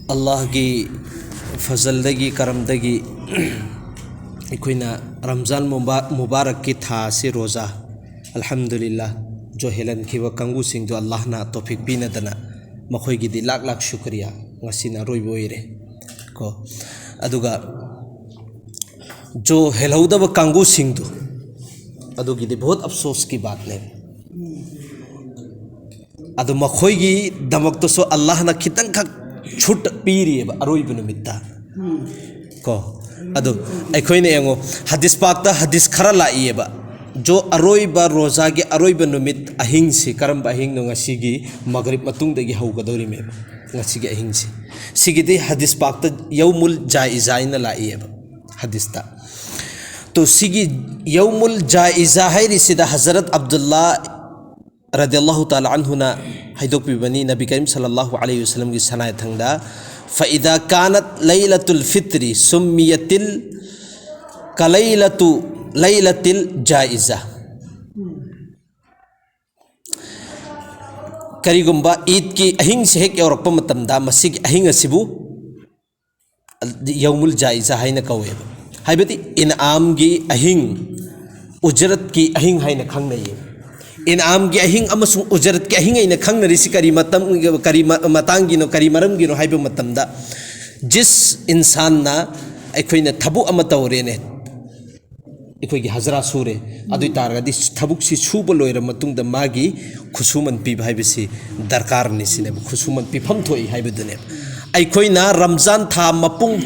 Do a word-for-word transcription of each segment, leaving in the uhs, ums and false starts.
ꯑꯜꯂꯥꯍꯒꯤ ꯐꯖꯜꯗꯒꯤ, ꯀꯔꯝꯗꯒꯤ ꯑꯩꯈꯣꯏꯅ ꯔꯝꯖꯥꯟ ꯃꯨꯕꯥ-, ꯃꯨꯕꯥꯔꯛꯀꯤ ꯊꯥ ꯑꯁꯤ ꯔꯣꯖꯥ, ꯑꯜꯍꯝꯗꯨꯂꯤꯜꯂꯥ, ꯖꯣ ꯍꯦꯜꯍꯟꯈꯤꯕ ꯀꯥꯡꯕꯨꯁꯤꯡꯗꯣ ꯑꯜꯂꯥꯍꯅ ꯇꯣꯐꯤꯛ ꯄꯤꯅꯗꯅ ꯃꯈꯣꯏꯒꯤꯗꯤ ꯂꯥꯛ ꯂꯥꯛ ꯁꯨꯀ꯭ꯔꯤꯌꯥ, ꯉꯁꯤꯅ ꯑꯔꯣꯏꯕ ꯑꯣꯏꯔꯦ ꯀꯣ꯫ ꯑꯗꯨꯒ ꯖꯣ ꯍꯦꯜꯍꯧꯗꯕ ꯀꯥꯡꯕꯨꯁꯤꯡꯗꯣ, ꯑꯗꯨꯒꯤꯗꯤ ꯕꯍꯨꯠ ꯑꯐꯁꯣꯁꯀꯤ ꯕꯥꯠꯅꯦ꯫ ꯑꯗꯨ ꯃꯈꯣꯏꯒꯤꯗꯃꯛꯇꯁꯨ ꯑꯜꯂꯥꯍꯅ ꯈꯤꯇꯪꯈꯛ ꯁꯨꯠ ꯄꯤꯔꯤꯑꯕ ꯑꯔꯣꯏꯕ ꯅꯨꯃꯤꯠꯇ ꯀꯣ꯫ ꯑꯗꯨ ꯑꯩꯈꯣꯏꯅ ꯌꯦꯡꯉꯣ, ꯍꯗꯤꯁ ꯄꯥꯛꯇ ꯍꯗꯤꯁ ꯈꯔ ꯂꯥꯛꯏꯑꯕ, ꯖꯣ ꯑꯔꯣꯏꯕ ꯔꯣꯖꯥꯒꯤ ꯑꯔꯣꯏꯕ ꯅꯨꯃꯤꯠ ꯑꯍꯤꯡꯁꯤ ꯀꯔꯝꯕ ꯑꯍꯤꯡꯅꯣ? ꯉꯁꯤꯒꯤ ꯃꯒꯔꯤꯕ ꯃꯇꯨꯡꯗꯒꯤ ꯍꯧꯒꯗꯧꯔꯤꯃꯦꯕ, ꯉꯁꯤꯒꯤ ꯑꯍꯤꯡꯁꯤ꯫ ꯁꯤꯒꯤꯗꯤ ꯍꯗꯤꯁ ꯄꯥꯛꯇ ꯌꯧꯃꯨꯜ ꯖꯥꯏꯖꯥ ꯍꯥꯏꯅ ꯂꯥꯛꯏꯑꯕ ꯍꯗꯤꯁꯇ꯫ ꯇꯣ ꯁꯤꯒꯤ ꯌꯧꯃꯨꯜ ꯖꯥꯏꯖꯥ ꯍꯥꯏꯔꯤꯁꯤꯗ ꯍꯖꯔꯠ ꯑꯕꯗꯨꯜꯂꯥ ꯔꯗꯤꯌꯜꯂꯥꯍꯨ ꯇꯥꯂꯥ ꯑꯟꯍꯨꯅ ꯍꯥꯏꯗꯣꯛꯄꯤꯕꯅꯤ, ꯅꯕꯤ ꯀꯔꯤꯝ ꯁꯜꯂꯜꯂꯥꯍꯨ ꯑꯂꯩꯍꯤ ꯋꯁꯜꯂꯝꯒꯤ ꯁꯅꯥꯏꯊꯪꯗ, "ꯐꯏꯗꯥ ꯀꯥꯅꯠ ꯂꯩꯂꯇꯨꯜ ꯐꯤꯇ꯭ꯔꯤ ꯁꯨꯝꯃꯤꯌꯇꯤꯜ ꯀꯂꯩꯂꯇꯨ ꯂꯩꯂꯇꯤꯜ ꯖꯥꯏꯖꯥ"꯫ ꯀꯔꯤꯒꯨꯝꯕ ꯏꯗꯀꯤ ꯑꯍꯤꯡꯁꯦ ꯍꯦꯛ ꯌꯧꯔꯛꯄ ꯃꯇꯝꯗ, ꯃꯁꯤꯒꯤ ꯑꯍꯤꯡ ꯑꯁꯤꯕꯨ ꯌꯧꯃꯨꯜ ꯖꯥꯏꯖꯥ ꯍꯥꯏꯅ ꯀꯧꯋꯦꯕ꯫ ꯍꯥꯏꯕꯗꯤ ꯏꯟꯑꯥꯝꯒꯤ ꯑꯍꯤꯡ, ꯎꯖꯔꯠꯀꯤ ꯑꯍꯤꯡ ꯍꯥꯏꯅ ꯈꯪꯅꯩꯌꯦ꯫ ꯏꯟꯑꯥꯝꯒꯤ ꯑꯍꯤꯡ ꯑꯃꯁꯨꯡ ꯎꯖꯔꯠꯀꯤ ꯑꯍꯤꯡ ꯍꯥꯏꯅ ꯈꯪꯅꯔꯤꯁꯤ ꯀꯔꯤ ꯃꯇꯝ, ꯀꯔꯤ ꯃ-, ꯃꯇꯥꯡꯒꯤꯅꯣ, ꯀꯔꯤ ꯃꯔꯝꯒꯤꯅꯣ ꯍꯥꯏꯕ ꯃꯇꯝꯗ, ꯖꯤꯁ ꯏꯟꯁꯥꯟꯅ, ꯑꯩꯈꯣꯏꯅ ꯊꯕꯛ ꯑꯃ ꯇꯧꯔꯦꯅꯦ, ꯑꯩꯈꯣꯏꯒꯤ ꯍꯖꯔꯥ ꯁꯨꯔꯦ, ꯑꯗꯨ ꯑꯣꯏ ꯇꯥꯔꯒꯗꯤ ꯊꯕꯛꯁꯤ ꯁꯨꯕ ꯂꯣꯏꯔ ꯃꯇꯨꯡꯗ ꯃꯥꯒꯤ ꯈꯨꯠꯁꯨꯃꯟ ꯄꯤꯕ ꯍꯥꯏꯕꯁꯤ ꯗꯔꯀꯥꯔꯅꯤ ꯁꯤꯅꯦꯕ, ꯈꯨꯠꯁꯨꯃꯟ ꯄꯤꯐꯝ ꯊꯣꯛꯏ ꯍꯥꯏꯕꯗꯨꯅꯦꯕ꯫ ꯑꯩꯈꯣꯏꯅ ꯔꯝꯖꯥꯟ ꯊꯥ ꯃꯄꯨꯡ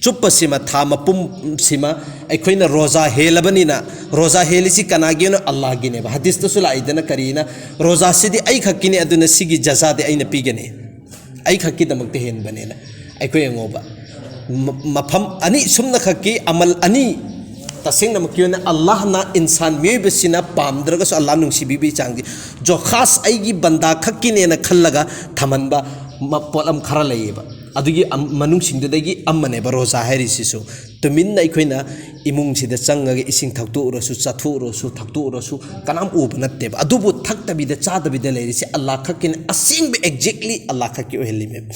ꯆꯨꯞꯄꯁꯤꯃ, ꯊꯥ ꯃꯄꯨꯝꯁꯤꯃ ꯑꯩꯈꯣꯏꯅ ꯔꯣꯖꯥ ꯍꯦꯜꯂꯕꯅꯤꯅ, ꯔꯣꯖꯥ ꯍꯦꯜꯂꯤꯁꯤ ꯀꯅꯥꯒꯤꯅꯣ? ꯑꯜꯂꯥꯍꯒꯤꯅꯦꯕ꯫ ꯍꯗꯤꯁꯇꯁꯨ ꯂꯥꯛꯏꯗꯅ ꯀꯔꯤꯅ, "ꯔꯣꯖꯥꯁꯤꯗꯤ ꯑꯩꯈꯛꯀꯤꯅꯤ, ꯑꯗꯨꯅ ꯁꯤꯒꯤ ꯖꯖꯥꯗꯤ ꯑꯩꯅ ꯄꯤꯒꯅꯤ, ꯑꯩꯈꯛꯀꯤꯗꯃꯛꯇ ꯍꯦꯟꯕꯅꯦꯅ"꯫ ꯑꯩꯈꯣꯏ ꯌꯦꯡꯉꯣꯕ, ꯃ-, ꯃꯐꯝ ꯑꯅꯤ, ꯁꯨꯝꯅꯈꯛꯀꯤ ꯑꯃꯜ ꯑꯅꯤ, ꯇꯁꯦꯡꯅꯃꯛꯀꯤ ꯑꯣꯏꯅ ꯑꯜꯂꯥꯍꯅ ꯏꯟꯁꯥꯟ ꯃꯤꯑꯣꯏꯕꯁꯤꯅ ꯄꯥꯝꯗ꯭ꯔꯒꯁꯨ ꯑꯜꯂꯥꯍ ꯅꯨꯡꯁꯤꯕꯤꯕꯒꯤ ꯆꯥꯡꯁꯤ, ꯖꯣ ꯈꯥꯁ ꯑꯩꯒꯤ ꯕꯟꯗꯥ ꯈꯛꯀꯤꯅꯦꯅ ꯈꯜꯂꯒ ꯊꯝꯍꯟꯕ ꯃ-, ꯄꯣꯠꯂꯝ ꯈꯔ ꯂꯩꯌꯦꯕ꯫ ꯑꯗꯨꯒꯤ ꯑꯝ-, ꯃꯅꯨꯡꯁꯤꯡꯗꯨꯗꯒꯤ ꯑꯃꯅꯦꯕ ꯔꯣꯖꯥ ꯍꯥꯏꯔꯤꯁꯤꯁꯨ꯫ ꯇꯨꯃꯤꯟꯅ ꯑꯩꯈꯣꯏꯅ ꯏꯃꯨꯡꯁꯤꯗ ꯆꯪꯉꯒ ꯏꯁꯤꯡ ꯊꯛꯇꯣꯛꯎꯔꯁꯨ, ꯆꯥꯊꯣꯛꯎꯔꯁꯨ, ꯊꯛꯇꯣꯛꯎꯔꯁꯨ ꯀꯅꯥꯝ ꯎꯕ ꯅꯠꯇꯦꯕ꯫ ꯑꯗꯨꯕꯨ ꯊꯛꯇꯕꯤꯗ ꯆꯥꯗꯕꯤꯗ ꯂꯩꯔꯤꯁꯦ ꯑꯜꯂꯥꯍ ꯈꯛꯀꯤꯅꯦ, ꯑꯁꯦꯡꯕ exactly ꯑꯜꯂꯥꯍ ꯈꯛꯀꯤ ꯑꯣꯏꯍꯜꯂꯤꯃꯦꯕ꯫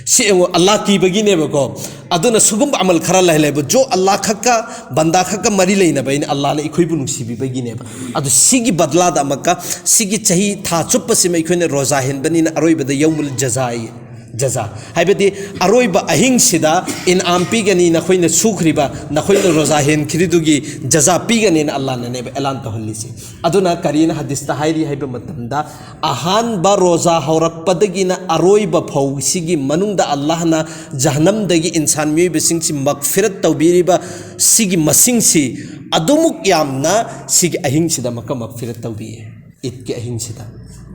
ꯁꯤ ꯌꯦꯡꯉꯣ, ꯑꯜꯂꯥꯍ ꯀꯤꯕꯒꯤꯅꯦꯕꯀꯣ꯫ ꯑꯗꯨꯅ ꯁꯤꯒꯨꯝꯕ ꯑꯃꯜ ꯈꯔ ꯂꯩꯍꯜꯂꯦꯕ꯫ ꯖꯣ ꯑꯜꯂꯥꯍ ꯈꯛꯀ, ꯕꯟꯗꯥ ꯈꯛꯀ ꯃꯔꯤ ꯂꯩꯅꯕ ꯑꯩꯅ ꯑꯜꯂꯥꯍꯅ ꯑꯩꯈꯣꯏꯕꯨ ꯅꯨꯡꯁꯤꯕꯤꯕꯒꯤꯅꯦꯕ꯫ ꯑꯗꯨ ꯁꯤꯒꯤ ꯕꯗꯂꯥꯗ ꯑꯃꯨꯛꯀ ꯁꯤꯒꯤ ꯆꯍꯤ ꯊꯥ ꯆꯨꯞꯄꯁꯤꯃ ꯑꯩꯈꯣꯏꯅ ꯔꯣꯖꯥ ꯍꯦꯟꯕꯅꯤꯅ ꯑꯔꯣꯏꯕꯗ ꯌꯧꯃꯨꯜ ꯖꯖꯥ ꯍꯥꯏꯌꯦ꯫ ꯖꯖꯥ ꯍꯥꯏꯕꯗꯤ ꯑꯔꯣꯏꯕ ꯑꯍꯤꯡꯁꯤꯗ ꯏꯟꯑꯥꯝ ꯄꯤꯒꯅꯤ, ꯅꯈꯣꯏꯅ ꯁꯨꯈ꯭ꯔꯤꯕ, ꯅꯈꯣꯏꯅ ꯔꯣꯖꯥ ꯍꯦꯟꯈ꯭ꯔꯤꯗꯨꯒꯤ ꯖꯖꯥ ꯄꯤꯒꯅꯤꯅ ꯑꯜꯂꯥꯍꯅꯅꯦꯕ ꯑꯦꯂꯥꯟ ꯇꯧꯍꯜꯂꯤꯁꯦ꯫ ꯑꯗꯨꯅ ꯀꯔꯤꯅ ꯍꯗꯤꯁꯇ ꯍꯥꯏꯔꯤ ꯍꯥꯏꯕ ꯃꯇꯝꯗ, ꯑꯍꯥꯟꯕ ꯔꯣꯖꯥ ꯍꯧꯔꯛꯄꯗꯒꯤꯅ ꯑꯔꯣꯏꯕ ꯐꯥꯎ ꯁꯤꯒꯤ ꯃꯅꯨꯡꯗ ꯑꯜꯂꯥꯍꯅ ꯖꯍꯅꯝꯗꯒꯤ ꯏꯟꯁꯥꯟ ꯃꯤꯑꯣꯏꯕꯁꯤꯡꯁꯤ ꯃꯒꯐꯤꯔꯠ ꯇꯧꯕꯤꯔꯤꯕ ꯁꯤꯒꯤ ꯃꯁꯤꯡꯁꯤ ꯑꯗꯨꯃꯨꯛ ꯌꯥꯝꯅ ꯁꯤꯒꯤ ꯑꯍꯤꯡꯁꯤꯗ ꯑꯃꯨꯛꯀ ꯃꯒꯐꯤꯔꯠ ꯇꯧꯕꯤꯌꯦ꯫ ꯏꯗꯀꯤ ꯑꯍꯤꯡꯁꯤꯗ,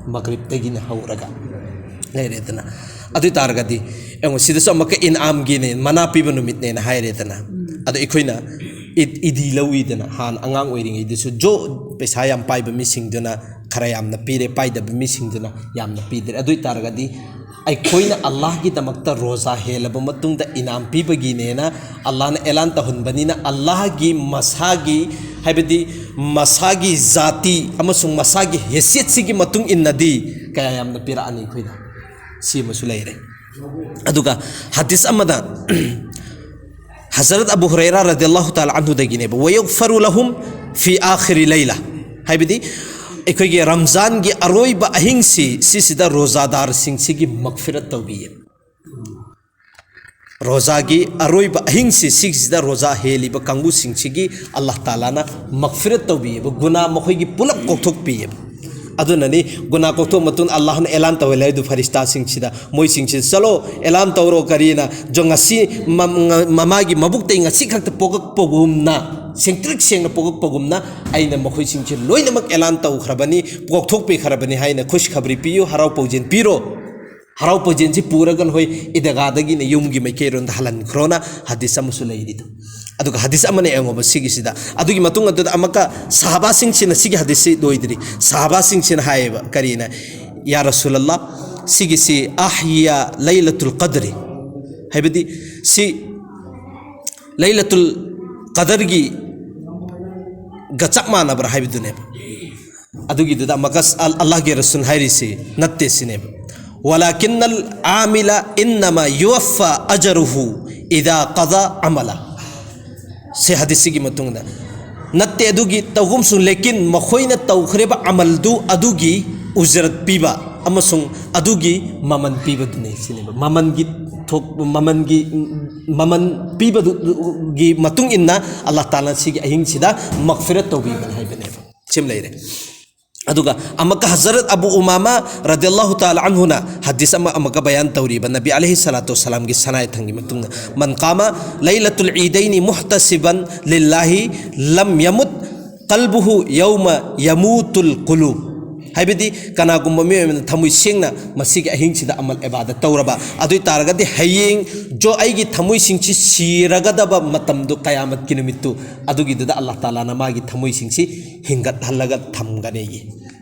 ꯃꯒ꯭ꯔꯤꯕꯇꯒꯤꯅ ꯍꯧꯔꯒ ꯂꯩꯔꯦꯗꯅ꯫ ꯑꯗꯨ ꯑꯣꯏ ꯇꯥꯔꯒꯗꯤ ꯌꯦꯡꯉꯣ, ꯁꯤꯗꯁꯨ ꯑꯃꯨꯛꯀ ꯏꯟꯑꯥꯝꯒꯤꯅꯦ, ꯃꯅꯥ ꯄꯤꯕ ꯅꯨꯃꯤꯠꯅꯦꯅ ꯍꯥꯏꯔꯦꯗꯅ꯫ ꯑꯗꯣ ꯑꯩꯈꯣꯏꯅ ꯏꯗ, ꯏꯗꯤ ꯂꯧꯏꯗꯅ, ꯍꯥꯟꯅ ꯑꯉꯥꯡ ꯑꯣꯏꯔꯤꯉꯩꯗꯁꯨ ꯖꯣ ꯄꯩꯁꯥ ꯌꯥꯝ ꯄꯥꯏꯕ ꯃꯤꯁꯤꯡꯗꯨꯅ ꯈꯔ ꯌꯥꯝꯅ ꯄꯤꯔꯦ, ꯄꯥꯏꯗꯕ ꯃꯤꯁꯤꯡꯗꯨꯅ ꯌꯥꯝꯅ ꯄꯤꯗ꯭ꯔꯦ꯫ ꯑꯗꯨ ꯑꯣꯏ ꯇꯥꯔꯒꯗꯤ ꯑꯩꯈꯣꯏꯅ ꯑꯜꯂꯥꯍꯒꯤꯗꯃꯛꯇ ꯔꯣꯖꯥ ꯍꯦꯜꯂꯕ ꯃꯇꯨꯡꯗ ꯏꯟꯑꯥꯝ ꯄꯤꯕꯒꯤꯅꯦꯅ ꯑꯜꯂꯥꯍꯅ ꯑꯦꯂꯥꯟ ꯇꯧꯍꯟꯕꯅꯤꯅ, ꯑꯜꯂꯥꯍꯒꯤ ꯃꯁꯥꯒꯤ, ꯍꯥꯏꯕꯗꯤ ꯃꯁꯥꯒꯤ ꯖꯥꯇꯤ ꯑꯃꯁꯨꯡ ꯃꯁꯥꯒꯤ ꯍꯦꯁꯤꯌꯠꯁꯤꯒꯤ ꯃꯇꯨꯡ ꯏꯟꯅꯗꯤ ꯀꯌꯥ ꯌꯥꯝꯅ ꯄꯤꯔꯛꯑꯅꯤ ꯑꯩꯈꯣꯏꯗ? ꯁꯤ ꯑꯃꯁꯨ ꯂꯩꯔꯦ꯫ ꯑꯗꯨꯒ ꯍꯗꯤꯁ ꯑꯃꯗ ꯍꯖꯔꯠ ꯑꯕꯨ ꯍꯨꯔꯩꯔꯥ ꯔꯗꯤꯌꯜꯂꯥꯍꯨ ꯇꯥꯂꯥ ꯑꯟꯍꯨꯗꯒꯤꯅꯦꯕ, "ꯋꯌꯨꯒꯐꯔꯨ ꯂꯍꯨꯝ ꯐꯤ ꯑꯥꯈꯤꯔꯤ ꯂꯩꯂꯥ", ꯍꯥꯏꯕꯗꯤ ꯑꯩꯈꯣꯏꯒꯤ ꯔꯝꯖꯥꯟꯒꯤ ꯑꯔꯣꯏꯕ ꯑꯍꯤꯡꯁꯤ, ꯁꯤꯁꯤꯗ ꯔꯣꯖꯥꯗꯥꯔꯁꯤꯡꯁꯤꯒꯤ ꯃꯒꯐꯤꯔꯠ ꯇꯧꯕꯤꯌꯦ꯫ ꯔꯣꯖꯥꯒꯤ ꯑꯔꯣꯏꯕ ꯑꯍꯤꯡꯁꯤ, ꯁꯤꯁꯤꯗ ꯔꯣꯖꯥ ꯍꯦꯜꯂꯤꯕ ꯀꯥꯡꯕꯨꯁꯤꯡꯁꯤꯒꯤ ꯑꯜꯂꯥꯍ ꯇꯥꯂꯥꯅ ꯃꯒꯐꯤꯔꯠ ꯇꯧꯕꯤꯌꯦꯕ, ꯒꯨꯅꯥ ꯃꯈꯣꯏꯒꯤ ꯄꯨꯂꯞ ꯀꯣꯛꯊꯣꯛꯄꯤꯌꯦꯕ꯫ ꯑꯗꯨꯅꯅꯤ ꯒꯨꯅꯥ ꯀꯣꯛꯊꯣꯛ ꯃꯇꯨꯡ ꯑꯜꯂꯥꯍꯅ ꯑꯦꯂꯥꯟ ꯇꯧꯍꯜꯂꯦ ꯍꯥꯏꯗꯨ ꯐꯔꯤꯁꯇꯥꯁꯤꯡꯁꯤꯗ, ꯃꯣꯏꯁꯤꯡꯁꯤꯗ, "ꯆꯠꯂꯣ, ꯑꯦꯂꯥꯟ ꯇꯧꯔꯣ", ꯀꯔꯤꯅ, ꯖꯣ ꯉꯁꯤ ꯃ-, ꯃ-, ꯃꯃꯥꯒꯤ ꯃꯕꯨꯛꯇꯩ ꯉꯁꯤ ꯈꯛꯇ ꯄꯣꯛꯂꯛꯄꯒꯨꯝꯅ, ꯁꯦꯡꯇ꯭ꯔꯤꯛ ꯁꯦꯡꯅ ꯄꯣꯛꯂꯛꯄꯒꯨꯝꯅ ꯑꯩꯅ ꯃꯈꯣꯏꯁꯤꯡꯁꯤ ꯂꯣꯏꯅꯃꯛ ꯑꯦꯂꯥꯟ ꯇꯧꯈ꯭ꯔꯕꯅꯤ, ꯀꯣꯛꯊꯣꯛꯄꯤꯈ꯭ꯔꯕꯅꯤ ꯍꯥꯏꯅ ꯈꯨꯁ ꯈꯕꯔꯤ ꯄꯤꯌꯨ, ꯍꯔꯥꯎ ꯄꯥꯎꯖꯦꯜ ꯄꯤꯔꯣ꯫ ꯍꯔꯥꯎ ꯄꯥꯎꯖꯦꯜꯁꯤ ꯄꯨꯔꯒ ꯅꯈꯣꯏ ꯏꯗꯒꯥꯗꯒꯤꯅ ꯌꯨꯝꯒꯤ ꯃꯥꯏꯀꯩꯔꯣꯝꯗ ꯍꯜꯍꯟꯈ꯭ꯔꯣꯅ ꯍꯗꯤꯁ ꯑꯃꯁꯨ ꯂꯩꯔꯤꯗꯣ꯫ ꯑꯗꯨꯒ ꯍꯗꯤꯁ ꯑꯃꯅ ꯌꯦꯡꯉꯣꯕ ꯁꯤꯒꯤꯁꯤꯗ꯫ ꯑꯗꯨꯒꯤ ꯃꯇꯨꯡ ꯑꯗꯨꯗ ꯑꯃꯨꯛꯀ ꯁꯍꯥꯕꯥꯁꯤꯡꯁꯤꯅ, ꯁꯤꯒꯤ ꯍꯗꯤꯁꯁꯤ ꯂꯣꯏꯗ꯭ꯔꯤ, ꯁꯍꯥꯕꯥꯁꯤꯡꯁꯤꯅ ꯍꯥꯏꯌꯦꯕ, ꯀꯔꯤꯅ, "ꯌꯥ ꯔꯁꯨꯂꯜꯂꯥꯍ, ꯁꯤꯒꯤꯁꯤ ꯑꯍꯤꯌꯥ ꯂꯩꯂꯇꯨꯜ ꯀꯗ꯭ꯔꯤ", ꯍꯥꯏꯕꯗꯤ ꯁꯤ ꯂꯩꯂꯇꯨꯜ ꯀꯗꯔꯒꯤ ꯒ ꯆꯞ ꯃꯥꯟꯅꯕ꯭ꯔꯥ ꯍꯥꯏꯕꯗꯨꯅꯦꯕ꯫ ꯑꯗꯨꯒꯤꯗꯨꯗ ꯑꯃꯨꯛꯀ ꯑꯜ-, ꯑꯜꯂꯥꯍꯒꯤ ꯔꯁꯨꯜ ꯍꯥꯏꯔꯤꯁꯤ ꯅꯠꯇꯦ ꯁꯤꯅꯦꯕ꯫ "ꯋꯂꯥꯀꯤꯟꯅꯜ ꯑꯥꯃꯤꯂ ꯏꯟꯅꯃ ꯌꯨꯋꯐ ꯑꯖꯔꯨꯍꯨ ꯏꯗꯥ ꯀꯗꯥ ꯑꯃꯂ"꯫ ꯁꯤ ꯍꯗꯤꯁꯁꯤꯒꯤ ꯃꯇꯨꯡꯗ ꯅꯠꯇꯦ, ꯑꯗꯨꯒꯤ ꯇꯧꯒꯨꯝꯁꯨ, ꯂꯦꯀꯤꯟ ꯃꯈꯣꯏꯅ ꯇꯧꯈ꯭ꯔꯤꯕ ꯑꯃꯜꯗꯨ ꯑꯗꯨꯒꯤ ꯎꯖꯔꯠ ꯄꯤꯕ ꯑꯃꯁꯨꯡ ꯑꯗꯨꯒꯤ ꯃꯃꯜ ꯄꯤꯕꯗꯨꯅꯤ ꯁꯤꯅꯦꯕ꯫ ꯃꯃꯜꯒꯤ ꯊꯣꯛ-, ꯃꯃꯜꯒꯤ, ꯃꯃꯜ ꯄꯤꯕꯗꯨꯒꯤ ꯃꯇꯨꯡ ꯏꯟꯅ ꯑꯜꯂꯥꯍ ꯇꯥꯂꯥ ꯁꯤꯒꯤ ꯑꯍꯤꯡꯁꯤꯗ ꯃꯒꯐꯤꯔꯠ ꯇꯧꯕꯤꯕꯅꯤ ꯍꯥꯏꯕꯅꯦꯕ꯫ ꯁꯤꯃ ꯂꯩꯔꯦ꯫ ꯑꯗꯨꯒ ꯑꯃꯨꯛꯀ ꯍꯖꯔꯠ ꯑꯕꯨ ꯎꯃꯥꯃꯥ ꯔꯗꯤꯌꯜꯂꯥꯍꯨ ꯇꯥꯂꯥ ꯑꯟꯍꯨꯅ ꯍꯗꯤꯁ ꯑꯃ ꯑꯃꯨꯛꯀ ꯕꯌꯥꯟ ꯇꯧꯔꯤꯕ, ꯅꯕꯤ ꯑꯂꯩꯍꯤ ꯁꯂꯥꯇꯨ ꯋꯁꯁꯂꯥꯝꯒꯤ ꯁꯅꯥꯏꯊꯪꯒꯤ ꯃꯇꯨꯡꯗ, "ꯃꯟ ꯀꯥꯃ ꯂꯩꯂꯇꯨꯜ ꯏꯗꯩꯅꯤ ꯃꯨꯍꯇꯁꯤꯕꯟ ꯂꯤꯜꯂꯥꯍꯤ ꯂꯝ ꯌꯃꯨꯠ ꯀꯜꯕꯨꯍꯨ ꯌꯧꯃ ꯌꯃꯨꯇꯨꯜ ꯀꯨꯂꯨ"꯫ ꯍꯥꯏꯕꯗꯤ ꯀꯅꯥꯒꯨꯝꯕ ꯃꯤꯑꯣꯏ ꯑꯃꯅ ꯊꯃꯣꯏ ꯁꯦꯡꯅ ꯃꯁꯤꯒꯤ ꯑꯍꯤꯡꯁꯤꯗ ꯑꯃꯜ ꯏꯕꯥꯗꯠ ꯇꯧꯔꯕ, ꯑꯗꯨ ꯑꯣꯏ ꯇꯥꯔꯒꯗꯤ ꯍꯌꯦꯡ ꯖꯣ ꯑꯩꯒꯤ ꯊꯃꯣꯏꯁꯤꯡꯁꯤ ꯁꯤꯔꯒꯗꯕ ꯃꯇꯝꯗꯨ, ꯀꯌꯥꯃꯠꯀꯤ ꯅꯨꯃꯤꯠꯇꯨ, ꯑꯗꯨꯒꯤꯗꯨꯗ ꯑꯜꯂꯥꯍ ꯇꯥꯂꯥꯅ ꯃꯥꯒꯤ ꯊꯃꯣꯏꯁꯤꯡꯁꯤ ꯍꯤꯡꯒꯠꯍꯜꯂꯒ ꯊꯝꯒꯅꯤ꯫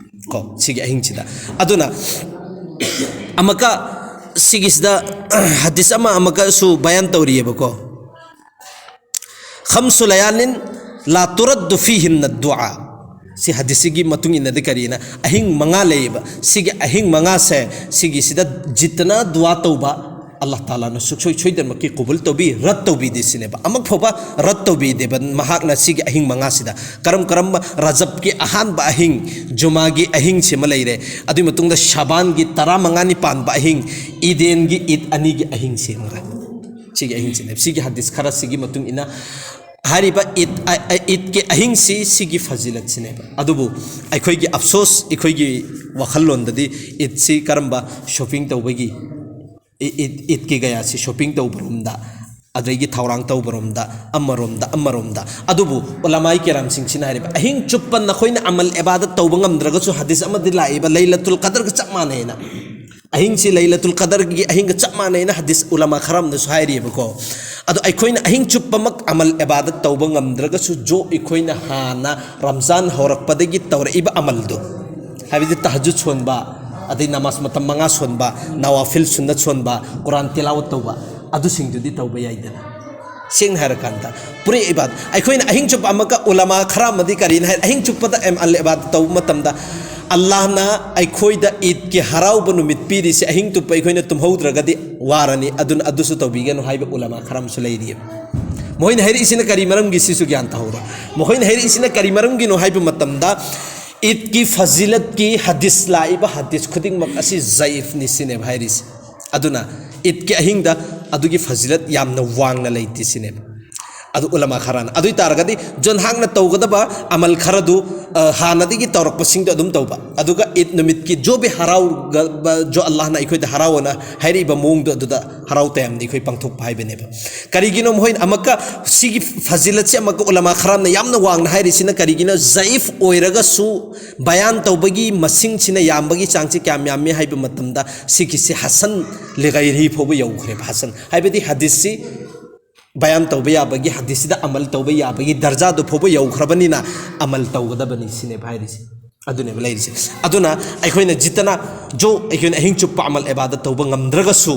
ꯀꯣ, ꯁꯤꯒꯤ ꯑꯍꯤꯡꯁꯤꯗ꯫ ꯑꯗꯨꯅ ꯑꯃꯨꯛꯀ ꯁꯤꯒꯤꯁꯤꯗ ꯍꯗꯤꯁ ꯑꯃ ꯑꯃꯨꯛꯀꯁꯨ ꯕꯌꯥꯟ ꯇꯧꯔꯤꯑꯕꯀꯣ, "ꯈꯝꯁꯨ ꯂꯌꯥꯂꯤꯟ ꯂꯥ ꯇꯨꯔꯠꯗꯨ ꯐꯤꯍꯤꯟꯅ ꯗꯨꯑꯥ"꯫ ꯁꯤ ꯍꯗꯤꯁꯁꯤꯒꯤ ꯃꯇꯨꯡ ꯏꯟꯅꯗꯤ ꯀꯔꯤꯅ, ꯑꯍꯤꯡ ꯃꯉꯥ ꯂꯩꯌꯦꯕ꯫ ꯁꯤꯒꯤ ꯑꯍꯤꯡ ꯃꯉꯥꯁꯦ, ꯁꯤꯒꯤꯁꯤꯗ ꯖꯤꯠꯇꯅ ꯗꯨꯋꯥ ꯇꯧꯕ ꯑꯜꯂꯥꯍ ꯇꯥꯂꯥꯅ ꯁꯨꯡꯁꯣꯏ ꯁꯣꯏꯗꯅꯃꯛꯀꯤ ꯀꯨꯕꯨꯜ ꯇꯧꯕꯤ, ꯔꯠ ꯇꯧꯕꯤꯗꯦ ꯁꯤꯅꯦꯕ꯫ ꯑꯃꯨꯛ ꯐꯥꯎꯕ ꯔꯠ ꯇꯧꯕꯤꯗꯦꯕ ꯃꯍꯥꯛꯅ ꯁꯤꯒꯤ ꯑꯍꯤꯡ ꯃꯉꯥꯁꯤꯗ꯫ ꯀꯔꯝ ꯀꯔꯝꯕ? ꯔꯖꯕꯀꯤ ꯑꯍꯥꯟꯕ ꯑꯍꯤꯡ, ꯖꯨꯃꯥꯒꯤ ꯑꯍꯤꯡꯁꯤꯃ ꯂꯩꯔꯦ꯫ ꯑꯗꯨꯒꯤ ꯃꯇꯨꯡꯗ ꯁꯥꯕꯥꯟꯒꯤ ꯇꯔꯥꯃꯉꯥꯅꯤ ꯄꯥꯟꯕ ꯑꯍꯤꯡ, ꯏꯗꯦꯟꯒꯤ ꯏꯗ ꯑꯅꯤꯒꯤ ꯑꯍꯤꯡꯁꯤꯃꯒ꯫ ꯁꯤꯒꯤ ꯑꯍꯤꯡꯁꯤꯅꯦꯕ꯫ ꯁꯤꯒꯤ ꯍꯗꯤꯁ ꯈꯔꯁꯤꯒꯤ ꯃꯇꯨꯡ ꯏꯟꯅ ꯍꯥꯏꯔꯤꯕ ꯏꯗ, ꯑ, ꯑ, ꯏꯗꯀꯤ ꯑꯍꯤꯡꯁꯤ ꯁꯤꯒꯤ ꯐꯖꯤꯂꯠꯁꯤꯅꯦꯕ꯫ ꯑꯗꯨꯕꯨ ꯑꯩꯈꯣꯏꯒꯤ ꯑꯐꯁꯣꯁ, ꯑꯩꯈꯣꯏꯒꯤ ꯋꯥꯈꯜꯂꯣꯟꯗꯗꯤ ꯏꯗꯁꯤ ꯀꯔꯝꯕ? ꯁꯣꯞꯄꯤꯡ ꯇꯧꯕꯒꯤ, ꯏ-, ꯏꯗ, ꯏꯗꯀꯤ ꯒꯌꯥꯁꯤ ꯁꯣꯞꯄꯤꯡ ꯇꯧꯕꯔꯣꯝꯗ, ꯑꯗꯒꯤ ꯊꯧꯔꯥꯡ ꯇꯧꯕꯔꯣꯝꯗ, ꯑꯃꯔꯣꯝꯗ, ꯑꯃꯔꯣꯝꯗ꯫ ꯑꯗꯨꯕꯨ ꯎꯂꯃꯥꯏ ꯀꯦꯔꯥꯝꯁꯤꯡꯁꯤꯅ ꯍꯥꯏꯔꯤꯕ, ꯑꯍꯤꯡ ꯆꯨꯞꯄ ꯅꯈꯣꯏꯅ ꯑꯃꯜ ꯏꯕꯥꯗꯠ ꯇꯧꯕ ꯉꯝꯗ꯭ꯔꯒꯁꯨ, ꯍꯗꯤꯁ ꯑꯃꯗꯤ ꯂꯥꯛꯏꯕ, ꯂꯩꯂꯇꯨꯜ ꯀꯗꯔꯒ ꯆꯞ ꯃꯥꯟꯅꯩꯅ꯫ ꯑꯍꯤꯡꯁꯤ ꯂꯩꯂꯇꯨꯜ ꯀꯗꯔꯒꯤ ꯑꯍꯤꯡꯒ ꯆꯞ ꯃꯥꯟꯅꯩꯅ ꯍꯗꯤꯁ ꯎꯂꯃꯥ ꯈꯔ ꯑꯃꯅꯁꯨ ꯍꯥꯏꯔꯤꯑꯕꯀꯣ꯫ ꯑꯗꯣ ꯑꯩꯈꯣꯏꯅ ꯑꯍꯤꯡ ꯆꯨꯞꯄꯃꯛ ꯑꯃꯜ ꯏꯕꯥꯗꯠ ꯇꯧꯕ ꯉꯝꯗ꯭ꯔꯒꯁꯨ, ꯖꯣ ꯑꯩꯈꯣꯏꯅ ꯍꯥꯟꯅ ꯔꯝꯖꯥꯟ ꯍꯧꯔꯛꯄꯗꯒꯤ ꯇꯧꯔꯛꯏꯕ ꯑꯃꯜꯗꯣ, ꯍꯥꯏꯕꯗꯤ ꯇꯍꯖꯨꯗ ꯁꯣꯟꯕ, ꯑꯗꯩ ꯅꯃꯥꯖ ꯃꯇꯝ ꯃꯉꯥ ꯁꯣꯟꯕ, ꯅꯋꯥꯐꯤꯜ ꯁꯨꯟꯅꯠ ꯁꯣꯟꯕ, ꯀꯨꯔꯥꯟ ꯇꯤꯂꯥꯋꯠ ꯇꯧꯕ, ꯑꯗꯨꯁꯤꯡꯗꯨꯗꯤ ꯇꯧꯕ ꯌꯥꯏꯗꯅ꯫ ꯁꯦꯡꯅ ꯍꯥꯏꯔꯀꯥꯟꯗ ꯄꯨꯔꯦ ꯏꯕꯥꯗ, ꯑꯩꯈꯣꯏꯅ ꯑꯍꯤꯡ ꯆꯨꯞꯄ ꯑꯃꯛꯀ ꯎꯂꯃꯥ ꯈꯔ ꯑꯃꯗꯤ ꯀꯔꯤꯅ ꯍꯥꯏ, ꯑꯍꯤꯡ ꯆꯨꯞꯄꯗ ꯑꯦꯝ ꯑꯜ ꯏꯕꯥꯗ ꯇꯧꯕ ꯃꯇꯝꯗ ꯑꯜꯂꯥꯍꯅ ꯑꯩꯈꯣꯏꯗ ꯏꯗꯀꯤ ꯍꯔꯥꯎꯕ ꯅꯨꯃꯤꯠ ꯄꯤꯔꯤꯁꯦ, ꯑꯍꯤꯡ ꯆꯨꯞꯄ ꯑꯩꯈꯣꯏꯅ ꯇꯨꯝꯍꯧꯗ꯭ꯔꯒꯗꯤ ꯋꯥꯔꯅꯤ, ꯑꯗꯨꯅ ꯑꯗꯨꯁꯨ ꯇꯧꯕꯤꯒꯅꯨ ꯍꯥꯏꯕ ꯎꯂꯃꯥ ꯈꯔ ꯑꯃꯁꯨ ꯂꯩꯔꯤꯑꯕ꯫ ꯃꯈꯣꯏꯅ ꯍꯥꯏꯔꯛꯏꯁꯤꯅ ꯀꯔꯤ ꯃꯔꯝꯒꯤ, ꯁꯤꯁꯨ ꯒ꯭ꯌꯥꯟ ꯇꯥꯍꯧꯔꯣ꯫ ꯃꯈꯣꯏꯅ ꯍꯥꯏꯔꯛꯏꯁꯤꯅ ꯀꯔꯤ ꯃꯔꯝꯒꯤꯅꯣ ꯍꯥꯏꯕ ꯃꯇꯝꯗ, ꯏꯗꯀꯤ ꯐꯖꯤꯂꯠꯀꯤ ꯍꯗꯤꯁ, ꯂꯥꯛꯏꯕ ꯍꯗꯤꯁ ꯈꯨꯗꯤꯡꯃꯛ ꯑꯁꯤ ꯖꯌꯤꯐꯅꯤ ꯁꯤꯅꯦꯕ ꯍꯥꯏꯔꯤꯁꯦ꯫ ꯑꯗꯨꯅ ꯏꯗꯀꯤ ꯑꯍꯤꯡꯗ ꯑꯗꯨꯒꯤ ꯐꯖꯤꯂꯠ ꯌꯥꯝꯅ ꯋꯥꯡꯅ ꯂꯩꯇꯦ ꯁꯤꯅꯦꯕ꯫ ꯑꯗꯨ ꯎꯂꯃꯥ ꯈꯔꯅ, ꯑꯗꯨ ꯑꯣꯏ ꯇꯥꯔꯒꯗꯤ ꯖꯣꯟꯍꯥꯛꯅ ꯇꯧꯒꯗꯕ ꯑꯃꯜ ꯈꯔꯗꯨ, ꯑ, ꯍꯥꯟꯅꯗꯒꯤ ꯇꯧꯔꯛꯄꯁꯤꯡꯗꯣ ꯑꯗꯨꯝ ꯇꯧꯕ, ꯑꯗꯨꯒ ꯏꯗ ꯅꯨꯃꯤꯠꯀꯤ ꯖꯣ ꯕꯤ ꯍꯔꯥꯎꯒ-, ꯖꯣ ꯑꯜꯂꯥꯍꯅ ꯑꯩꯈꯣꯏꯗ ꯍꯔꯥꯎꯑꯅ ꯍꯥꯏꯔꯛꯏꯕ ꯃꯑꯣꯡꯗꯣ ꯑꯗꯨꯗ ꯍꯔꯥꯎ ꯇꯌꯥꯝꯅ ꯑꯩꯈꯣꯏ ꯄꯥꯡꯊꯣꯛꯄ ꯍꯥꯏꯕꯅꯦꯕ꯫ ꯀꯔꯤꯒꯤꯅꯣ ꯃꯈꯣꯏꯅ ꯑꯃꯨꯛꯀ ꯁꯤꯒꯤ ꯐꯖꯤꯂꯠꯁꯦ ꯑꯃꯨꯛꯀ ꯎꯂꯃꯥ ꯈꯔꯝꯅ ꯌꯥꯝꯅ ꯋꯥꯡꯅ ꯍꯥꯏꯔꯤꯁꯤꯅ ꯀꯔꯤꯒꯤꯅꯣ? ꯖꯌꯤꯐ ꯑꯣꯏꯔꯒꯁꯨ ꯕꯌꯥꯟ ꯇꯧꯕꯒꯤ ꯃꯁꯤꯡꯁꯤꯅ ꯌꯥꯝꯕꯒꯤ ꯆꯥꯡꯁꯤ ꯀꯌꯥꯝ ꯌꯥꯝꯃꯤ ꯍꯥꯏꯕ ꯃꯇꯝꯗ ꯁꯤꯒꯤꯁꯤ ꯍꯁꯟ ꯂꯤꯒꯥꯏꯔꯤ ꯐꯥꯎꯕ ꯌꯧꯈ꯭ꯔꯦꯕ꯫ ꯍꯁꯟ ꯍꯥꯏꯕꯗꯤ ꯍꯗꯤꯁꯁꯤ ꯕꯌꯥꯟ ꯇꯧꯕ ꯌꯥꯕꯒꯤ, ꯍꯗꯤꯁꯁꯤꯗ ꯑꯃꯜ ꯇꯧꯕ ꯌꯥꯕꯒꯤ ꯗꯔꯖꯥꯗꯨ ꯐꯥꯎꯕ ꯌꯧꯈ꯭ꯔꯕꯅꯤꯅ ꯑꯃꯜ ꯇꯧꯒꯗꯕꯅꯤ ꯁꯤꯅꯦꯕ ꯍꯥꯏꯔꯤꯁꯦ꯫ ꯑꯗꯨꯅꯦꯕ ꯂꯩꯔꯤꯁꯦ꯫ ꯑꯗꯨꯅ ꯑꯩꯈꯣꯏꯅ ꯖꯤꯠꯇꯅ ꯖꯣ, ꯑꯩꯈꯣꯏꯅ ꯑꯍꯤꯡ ꯆꯨꯞꯄ ꯑꯃꯜ ꯏꯕꯥꯗꯠ ꯇꯧꯕ ꯉꯝꯗ꯭ꯔꯒꯁꯨ,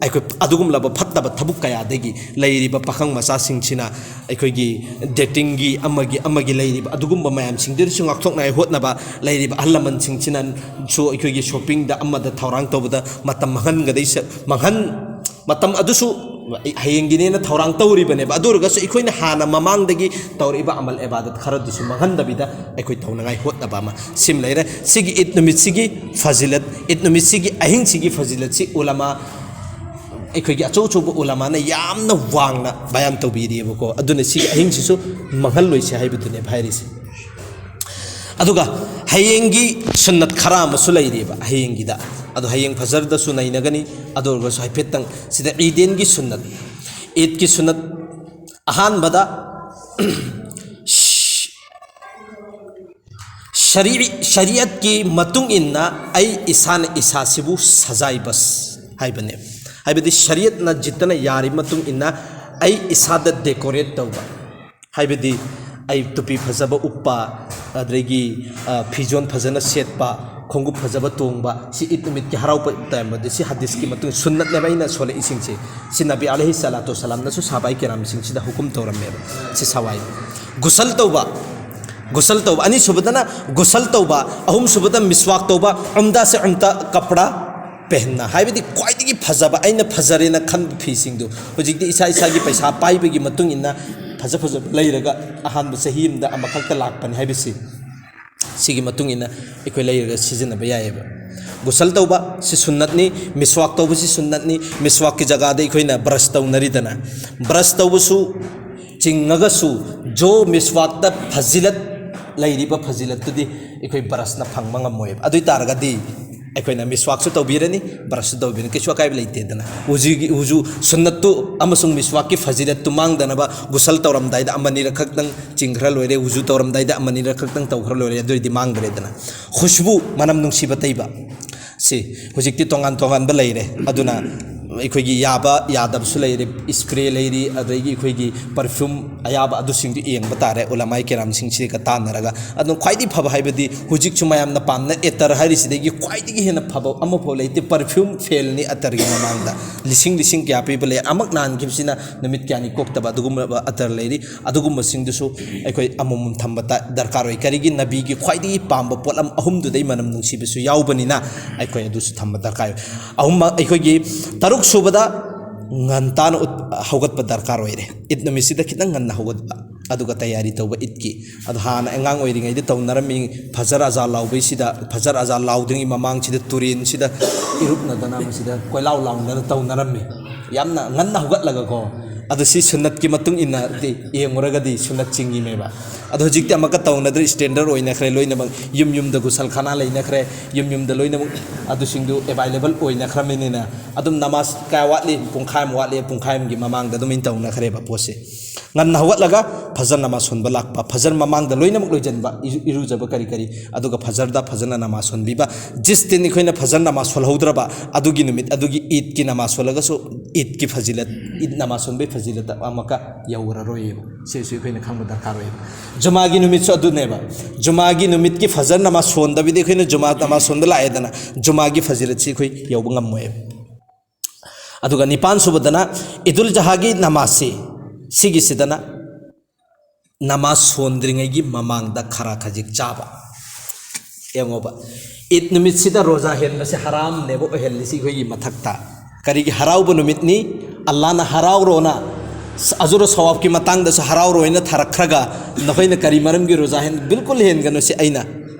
ꯑꯩꯈꯣꯏ ꯑꯗꯨꯒꯨꯝꯂꯕ ꯐꯠꯇꯕ ꯊꯕꯛ ꯀꯌꯥꯗꯒꯤ ꯂꯩꯔꯤꯕ ꯄꯥꯈꯪ ꯃꯆꯥꯁꯤꯡꯁꯤꯅ ꯑꯩꯈꯣꯏꯒꯤ ꯗꯦꯇꯤꯡꯒꯤ ꯑꯃꯒꯤ, ꯑꯃꯒꯤ ꯂꯩꯔꯤꯕ ꯑꯗꯨꯒꯨꯝꯕ ꯃꯌꯥꯝꯁꯤꯡꯗꯨꯗꯁꯨ ꯉꯥꯛꯊꯣꯛꯅꯉꯥꯏ ꯍꯣꯠꯅꯕ, ꯂꯩꯔꯤꯕ ꯑꯍꯜ ꯂꯃꯟꯁꯤꯡꯁꯤꯅꯁꯨ ꯑꯩꯈꯣꯏꯒꯤ ꯁꯣꯞꯄꯤꯡꯗ ꯑꯃꯗ ꯊꯧꯔꯥꯡ ꯇꯧꯕꯗ ꯃꯇꯝ ꯃꯥꯡꯍꯟꯒꯗꯣꯏꯁꯦ, ꯃꯥꯡꯍꯟ-, ꯃꯇꯝ ꯑꯗꯨꯁꯨ ꯍꯌꯦꯡꯒꯤꯅꯦꯅ ꯊꯧꯔꯥꯡ ꯇꯧꯔꯤꯕꯅꯦꯕ꯫ ꯑꯗꯨ ꯑꯣꯏꯔꯒꯁꯨ ꯑꯩꯈꯣꯏꯅ ꯍꯥꯟꯅ ꯃꯃꯥꯡꯗꯒꯤ ꯇꯧꯔꯛꯏꯕ ꯑꯃꯜ ꯏꯕꯥꯗꯠ ꯈꯔꯗꯨꯁꯨ ꯃꯥꯡꯍꯟꯗꯕꯤꯗ ꯑꯩꯈꯣꯏ ꯇꯧꯅꯉꯥꯏ ꯍꯣꯠꯅꯕ ꯑꯃ ꯁꯤꯃ ꯂꯩꯔꯦ꯫ ꯁꯤꯒꯤ ꯏꯗ ꯅꯨꯃꯤꯠꯁꯤꯒꯤ ꯐꯖꯤꯂꯠ, ꯏꯗ ꯅꯨꯃꯤꯠꯁꯤꯒꯤ ꯑꯍꯤꯡꯁꯤꯒꯤ ꯐꯖꯤꯂꯠꯁꯤ ꯎꯂꯃꯥ, ꯑꯩꯈꯣꯏꯒꯤ ꯑꯆꯧ ꯑꯆꯧꯕ ꯎꯂꯃꯥꯅ ꯌꯥꯝꯅ ꯋꯥꯡꯅ ꯕꯌꯥꯟ ꯇꯧꯕꯤꯔꯤꯑꯕꯀꯣ꯫ ꯑꯗꯨꯅ ꯁꯤꯒꯤ ꯑꯍꯤꯡꯁꯤꯁꯨ ꯃꯥꯡꯍꯜꯂꯣꯏꯁꯦ ꯍꯥꯏꯕꯗꯨꯅꯦꯕ ꯍꯥꯏꯔꯤꯁꯦ꯫ ꯑꯗꯨꯒ ꯍꯌꯦꯡꯒꯤ ꯁꯨꯟꯅꯠ ꯈꯔ ꯑꯃꯁꯨ ꯂꯩꯔꯤꯑꯕ ꯍꯌꯦꯡꯒꯤꯗ꯫ ꯑꯗꯣ ꯍꯌꯦꯡ ꯐꯖꯔꯗꯁꯨ ꯅꯩꯅꯒꯅꯤ꯫ ꯑꯗꯨ ꯑꯣꯏꯔꯒꯁꯨ ꯍꯥꯏꯐꯦꯠꯇꯪ ꯁꯤꯗ ꯏꯗꯦꯟꯒꯤ ꯁꯨꯟꯅꯠ, ꯏꯗꯀꯤ ꯁꯨꯟꯅꯠ ꯑꯍꯥꯟꯕꯗ ꯁꯔꯤ-, ꯁꯔꯤꯌꯠꯀꯤ ꯃꯇꯨꯡ ꯏꯟꯅ ꯑꯩ ꯏꯁꯥꯅ ꯏꯁꯥꯁꯤꯕꯨ ꯁꯖꯥꯏꯕꯁ ꯍꯥꯏꯕꯅꯦ꯫ ꯍꯥꯏꯕꯗꯤ ꯁꯔꯤꯌꯠꯅ ꯖꯤꯠꯇꯅ ꯌꯥꯔꯤ ꯃꯇꯨꯡ ꯏꯟꯅ ꯑꯩ ꯏꯁꯥꯗ ꯗꯦꯀꯣꯔꯦꯠ ꯇꯧꯕ꯫ ꯍꯥꯏꯕꯗꯤ ꯑꯩ ꯇꯨꯄꯤ ꯐꯖꯕ ꯎꯞꯄ, ꯑꯗꯒꯤ, ꯑ, ꯐꯤꯖꯣꯜ ꯐꯖꯅ ꯁꯦꯠꯄ, ꯈꯣꯡꯎꯞ ꯐꯖꯕ ꯇꯣꯡꯕ, ꯁꯤ ꯏꯗ ꯅꯨꯃꯤꯠꯀꯤ ꯍꯔꯥꯎꯕ ꯇꯥꯏꯝꯕꯗꯤ ꯁꯤ ꯍꯗꯤꯁꯀꯤ ꯃꯇꯨꯡ ꯁꯨꯟꯅꯠꯅꯦꯕ ꯑꯩꯅ ꯁꯣꯜꯂꯛꯏꯁꯤꯡꯁꯦ꯫ ꯁꯤ ꯅꯕꯤ ꯑꯂꯩꯍꯤ ꯁꯂꯥꯇꯨ ꯁꯂꯥꯝꯅꯁꯨ ꯁꯍꯥꯕꯥꯏ ꯀꯤꯔꯥꯝꯁꯤꯡꯁꯤꯗ ꯍꯨꯀꯨꯝ ꯇꯧꯔꯝꯃꯦꯕ꯫ ꯁꯤ ꯁꯋꯥꯏ꯫ ꯒꯨꯁꯜ ꯇꯧꯕ꯫ ꯒꯨꯁꯜ ꯇꯧꯕ꯫ ꯑꯅꯤꯁꯨꯕꯗꯅ ꯒꯨꯁꯜ ꯇꯧꯕ꯫ ꯑꯍꯨꯝꯁꯨꯕꯗ ꯃꯤꯁꯋꯥꯛ ꯇꯧꯕ꯫ ꯎꯝꯗꯥ ꯁꯦ ꯎꯝꯇ ꯀꯄ꯭ꯔꯥ ꯄꯦꯍꯟꯅ꯫ ꯍꯥꯏꯕꯗꯤ ꯈ꯭ꯋꯥꯏꯗꯒꯤ ꯐꯖꯕ, ꯑꯩꯅ ꯐꯖꯔꯦꯅ ꯈꯟꯕ ꯐꯤꯁꯤꯡꯗꯨ ꯍꯧꯖꯤꯛꯇꯤ ꯏꯁꯥ ꯏꯁꯥꯒꯤ ꯄꯩꯁꯥ ꯄꯥꯏꯕꯒꯤ ꯃꯇꯨꯡ ꯏꯟꯅ ꯐꯖ ꯐꯖꯕ ꯂꯩꯔꯒ ꯑꯍꯥꯟꯕ ꯆꯍꯤ ꯑꯃꯗ ꯑꯃꯈꯛꯇ ꯂꯥꯛꯄꯅꯤ ꯍꯥꯏꯕꯁꯤ꯫ ꯁꯤꯒꯤ ꯃꯇꯨꯡ ꯏꯟꯅ ꯑꯩꯈꯣꯏ ꯂꯩꯔꯒ ꯁꯤꯖꯤꯟꯅꯕ ꯌꯥꯏꯑꯕ꯫ ꯒꯨꯁꯜ ꯇꯧꯕ ꯁꯤ ꯁꯨꯟꯅꯠꯅꯤ, ꯃꯤꯁꯋꯥꯛ ꯇꯧꯕꯁꯤ ꯁꯨꯟꯅꯠꯅꯤ꯫ ꯃꯤꯁꯋꯥꯛꯀꯤ ꯖꯒꯥꯗ ꯑꯩꯈꯣꯏꯅ ꯕ꯭ꯔꯁ ꯇꯧꯅꯔꯤꯗꯅ, ꯕ꯭ꯔꯁ ꯇꯧꯕꯁꯨ ꯆꯤꯡꯉꯒꯁꯨ ꯖꯣ ꯃꯤꯁꯋꯥꯛꯇ ꯐꯖꯤꯂꯠ ꯂꯩꯔꯤꯕ ꯐꯖꯤꯂꯠꯇꯨꯗꯤ ꯑꯩꯈꯣꯏ ꯕ꯭ꯔꯁꯅ ꯐꯪꯕ ꯉꯝꯃꯣꯏꯕ꯫ ꯑꯗꯨ ꯑꯣꯏ ꯇꯥꯔꯒꯗꯤ ꯑꯩꯈꯣꯏꯅ ꯃꯤꯁꯋꯥꯛꯁꯨ ꯇꯧꯕꯤꯔꯅꯤ, ꯕ꯭ꯔꯁꯁꯨ ꯇꯧꯕꯤꯔꯅꯤ, ꯀꯩꯁꯨ ꯑꯀꯥꯏꯕ ꯂꯩꯇꯦꯗꯅ꯫ ꯍꯧꯖꯤꯛ ꯍꯧꯖꯤꯛ ꯁꯨꯟꯅꯠꯇꯨ ꯑꯃꯁꯨꯡ ꯃꯤꯁꯋꯥꯛꯀꯤ ꯐꯖꯤꯂꯠꯇꯨ ꯃꯥꯡꯗꯅꯕ ꯒꯨꯁꯜ ꯇꯧꯔꯝꯗꯥꯏꯗ ꯑꯃꯅꯤꯔꯛ ꯈꯛꯇꯪ ꯆꯤꯡꯈ꯭ꯔ ꯂꯣꯏꯔꯦ, ꯎꯖꯨ ꯇꯧꯔꯝꯗꯥꯏꯗ ꯑꯃꯅꯤꯔꯛ ꯈꯛꯇꯪ ꯇꯧꯈ꯭ꯔ ꯂꯣꯏꯔꯦ, ꯑꯗꯨ ꯑꯣꯏꯔꯗꯤ ꯃꯥꯡꯈ꯭ꯔꯦꯗꯅ꯫ ꯈꯨꯁꯕꯨ, ꯃꯅꯝ ꯅꯨꯡꯁꯤꯕ ꯇꯩꯕ꯫ ꯁꯤ ꯍꯧꯖꯤꯛꯇꯤ ꯇꯣꯉꯥꯟ ꯇꯣꯉꯥꯟꯕ ꯂꯩꯔꯦ꯫ ꯑꯗꯨꯅ ꯑꯩꯈꯣꯏꯒꯤ ꯌꯥꯕ ꯌꯥꯗꯕꯁꯨ ꯂꯩꯔꯦ, ꯏꯁꯄ꯭ꯔꯦ ꯂꯩꯔꯤ, ꯑꯗꯒꯤ ꯑꯩꯈꯣꯏꯒꯤ ꯄꯔꯐ꯭ꯌꯨꯝ ꯑꯌꯥꯕ ꯑꯗꯨꯁꯤꯡꯗꯨ ꯌꯦꯡꯕ ꯇꯥꯔꯦ ꯎꯂꯃꯥꯏ ꯀꯦꯔꯥꯝꯁꯤꯡꯁꯤꯒ ꯇꯥꯟꯅꯔꯒ꯫ ꯑꯗꯨꯝ ꯈ꯭ꯋꯥꯏꯗꯒꯤ ꯐꯕ ꯍꯥꯏꯕꯗꯤ ꯍꯧꯖꯤꯛꯁꯨ ꯃꯌꯥꯝꯅ ꯄꯥꯝꯅ ꯑꯦꯇꯔ ꯍꯥꯏꯔꯤꯁꯤꯗꯒꯤ ꯈ꯭ꯋꯥꯏꯗꯒꯤ ꯍꯦꯟꯅ ꯐꯕ ꯑꯃꯐꯥꯎ ꯂꯩꯇꯦ꯫ ꯄꯔꯐ꯭ꯌꯨꯝ ꯐꯦꯜꯅꯤ ꯑꯇꯔꯒꯤ ꯃꯃꯥꯡꯗ꯫ ꯂꯤꯁꯤꯡ ꯂꯤꯁꯤꯡ ꯀꯌꯥ ꯄꯤꯕ ꯂꯩ꯫ ꯑꯃꯛ ꯅꯥꯟꯈꯤꯕꯁꯤꯅ ꯅꯨꯃꯤꯠ ꯀꯌꯥꯅꯤ ꯀꯣꯛꯇꯕ ꯑꯗꯨꯒꯨꯝꯂꯕ ꯑꯇꯔ ꯂꯩꯔꯤ꯫ ꯑꯗꯨꯒꯨꯝꯕꯁꯤꯡꯗꯨꯁꯨ ꯑꯩꯈꯣꯏ ꯑꯃꯃꯝ ꯊꯝꯕ ꯇ-, ꯗꯔꯀꯥꯔ ꯑꯣꯏ꯫ ꯀꯔꯤꯒꯤ? ꯅꯕꯤꯒꯤ ꯈ꯭ꯋꯥꯏꯗꯒꯤ ꯄꯥꯝꯕ ꯄꯣꯠꯂꯝ ꯑꯍꯨꯝꯗꯨꯗꯩ ꯃꯅꯝ ꯅꯨꯡꯁꯤꯕꯁꯨ ꯌꯥꯎꯕꯅꯤꯅ ꯑꯩꯈꯣꯏ ꯑꯗꯨꯁꯨ ꯊꯝꯕ ꯗꯔꯀꯥꯔ ꯑꯣꯏ꯫ ꯑꯍꯨꯝ, ꯑꯩꯈꯣꯏꯒꯤ ꯇꯔꯨꯛ ꯁꯨꯕꯗ ꯉꯟꯇꯥꯅ ꯎꯠ-, ꯍꯧꯒꯠꯄ ꯗꯔꯀꯥꯔ ꯑꯣꯏꯔꯦ꯫ ꯏꯗ ꯅꯨꯃꯤꯠꯁꯤꯗ ꯈꯤꯇꯪ ꯉꯟꯅ ꯍꯧꯒꯠꯄ, ꯑꯗꯨꯒ ꯇꯌꯥꯔꯤ ꯇꯧꯕ ꯏꯗꯀꯤ꯫ ꯑꯗꯣ ꯍꯥꯟꯅ ꯑꯉꯥꯡ ꯑꯣꯏꯔꯤꯉꯩꯗ ꯇꯧꯅꯔꯝꯃꯤ, ꯐꯖꯔ ꯑꯖꯥ ꯂꯥꯎꯕꯩꯁꯤꯗ, ꯐꯖꯔ ꯑꯖꯥ ꯂꯥꯎꯗ꯭ꯔꯤꯉꯩ ꯃꯃꯥꯡꯁꯤꯗ ꯇꯨꯔꯦꯟꯁꯤꯗ ꯏꯔꯨꯞꯅꯗꯅ ꯃꯁꯤꯗ ꯀꯣꯏꯂꯥꯎ ꯂꯥꯎꯅꯗꯅ ꯇꯧꯅꯔꯝꯃꯤ꯫ ꯌꯥꯝꯅ ꯉꯟꯅ ꯍꯧꯒꯠꯂꯒꯀꯣ꯫ ꯑꯗꯣ ꯁꯤ ꯁꯨꯟꯅꯠꯀꯤ ꯃꯇꯨꯡ ꯏꯟꯅꯗꯤ ꯌꯦꯡꯉꯨꯔꯒꯗꯤ ꯁꯨꯟꯅꯠ ꯆꯤꯡꯉꯤꯃꯦꯕ꯫ ꯑꯗꯣ ꯍꯧꯖꯤꯛꯇꯤ ꯑꯃꯨꯛꯀ ꯇꯧꯅꯗ꯭ꯔꯦ, ꯁ꯭ꯇꯦꯟꯗꯔꯗ ꯑꯣꯏꯅꯈ꯭ꯔꯦ ꯂꯣꯏꯅꯃꯛ꯫ ꯌꯨꯝ ꯌꯨꯝꯗ ꯒꯨꯁꯜꯈꯥꯅꯥ ꯂꯩꯅꯈ꯭ꯔꯦ, ꯌꯨꯝ ꯌꯨꯝꯗ ꯂꯣꯏꯅꯃꯛ ꯑꯗꯨꯁꯤꯡꯗꯨ ꯑꯦꯕꯥꯏꯂꯦꯕꯜ ꯑꯣꯏꯅꯈ꯭ꯔꯕꯅꯤꯅ ꯑꯗꯨꯝ ꯅꯃꯥꯖ ꯀꯌꯥ ꯋꯥꯠꯂꯤ? ꯄꯨꯡꯈꯥꯏ ꯑꯃ ꯋꯥꯠꯂꯤ, ꯄꯨꯡꯈꯥꯏ ꯑꯃꯒꯤ ꯃꯃꯥꯡꯗ ꯑꯗꯨꯝ ꯑꯩꯅ ꯇꯧꯅꯈ꯭ꯔꯦꯕ ꯄꯣꯠꯁꯦ꯫ ꯉꯟꯅ ꯍꯧꯒꯠꯂꯒ ꯐꯖꯔ ꯅꯃꯥꯖ ꯁꯣꯟꯕ ꯂꯥꯛꯄ, ꯐꯖꯔ ꯃꯃꯥꯡꯗ ꯂꯣꯏꯅꯃꯛ ꯂꯣꯏꯁꯤꯟꯕ, ꯏꯔꯨ-, ꯏꯔꯨꯖꯕ ꯀꯔꯤ ꯀꯔꯤ, ꯑꯗꯨꯒ ꯐꯖꯔꯗ ꯐꯖꯅ ꯅꯃꯥꯖ ꯁꯣꯟꯕꯤꯕ꯫ ꯖꯤꯁ ꯗꯤꯟ ꯑꯩꯈꯣꯏꯅ ꯐꯖꯔ ꯅꯃꯥꯖ ꯁꯣꯜꯍꯧꯗ꯭ꯔꯕ, ꯑꯗꯨꯒꯤ ꯅꯨꯃꯤꯠ ꯑꯗꯨꯒꯤ ꯏꯗꯀꯤ ꯅꯃꯥꯖ ꯁꯣꯜꯂꯒꯁꯨ ꯏꯗꯀꯤ ꯐꯖꯤꯂꯠ, ꯏꯗ ꯅꯃꯥꯖ ꯁꯣꯟꯕꯒꯤ ꯐꯖꯤꯂꯠ ꯑꯃꯨꯛꯀ ꯌꯧꯔꯔꯣꯏꯌꯦꯕ꯫ ꯁꯤꯁꯨ ꯑꯩꯈꯣꯏꯅ ꯈꯪꯕ ꯗꯔꯀꯥꯔ ꯑꯣꯏꯌꯦꯕ꯫ ꯖꯨꯃꯥꯒꯤ ꯅꯨꯃꯤꯠꯁꯨ ꯑꯗꯨꯅꯦꯕ꯫ ꯖꯨꯃꯥꯒꯤ ꯅꯨꯃꯤꯠꯀꯤ ꯐꯖꯔ ꯅꯃꯥꯖ ꯁꯣꯟꯗꯕꯤꯗ ꯑꯩꯈꯣꯏꯅ ꯖꯨꯃꯥ ꯅꯃꯥꯖ ꯁꯣꯟꯕ ꯂꯥꯛꯑꯦꯗꯅ, ꯖꯨꯃꯥꯒꯤ ꯐꯖꯤꯂꯠꯁꯤ ꯑꯩꯈꯣꯏ ꯌꯧꯕ ꯉꯝꯃꯣꯏꯕ꯫ ꯑꯗꯨꯒ ꯅꯤꯄꯥꯟ ꯁꯨꯕꯗꯅ ꯏꯗꯨꯜ ꯖꯍꯥꯒꯤ ꯅꯃꯥꯖꯁꯤ, ꯁꯤꯒꯤꯁꯤꯗꯅ ꯅꯃꯥꯖ ꯁꯣꯟꯗ꯭ꯔꯤꯉꯩꯒꯤ ꯃꯃꯥꯡꯗ ꯈꯔ ꯈꯖꯤꯛ ꯆꯥꯕ꯫ ꯌꯦꯡꯉꯣꯕ, ꯏꯗ ꯅꯨꯃꯤꯠꯁꯤꯗ ꯔꯣꯖꯥ ꯍꯦꯟꯕꯁꯦ ꯍꯔꯥꯝꯅꯦꯕ ꯑꯣꯏꯍꯜꯂꯤꯁꯤ ꯑꯩꯈꯣꯏꯒꯤ ꯃꯊꯛꯇ꯫ ꯀꯔꯤꯒꯤ ꯍꯔꯥꯎꯕ ꯅꯨꯃꯤꯠꯅꯤ? ꯑꯜꯂꯥꯍꯅ ꯍꯔꯥꯎꯔꯣꯅ, ꯑꯖꯨꯔ ꯁꯋꯥꯕꯀꯤ ꯃꯇꯥꯡꯗꯁꯨ ꯍꯔꯥꯎꯔꯣꯏꯅ ꯊꯥꯔꯛꯈ꯭ꯔꯒ, ꯅꯈꯣꯏꯅ ꯀꯔꯤ ꯃꯔꯝꯒꯤ ꯔꯣꯖꯥ ꯍꯦꯟ-, ꯕꯤꯜꯀꯨꯜ ꯍꯦꯟꯒꯅꯨ, ꯁꯤ ꯑꯩꯅ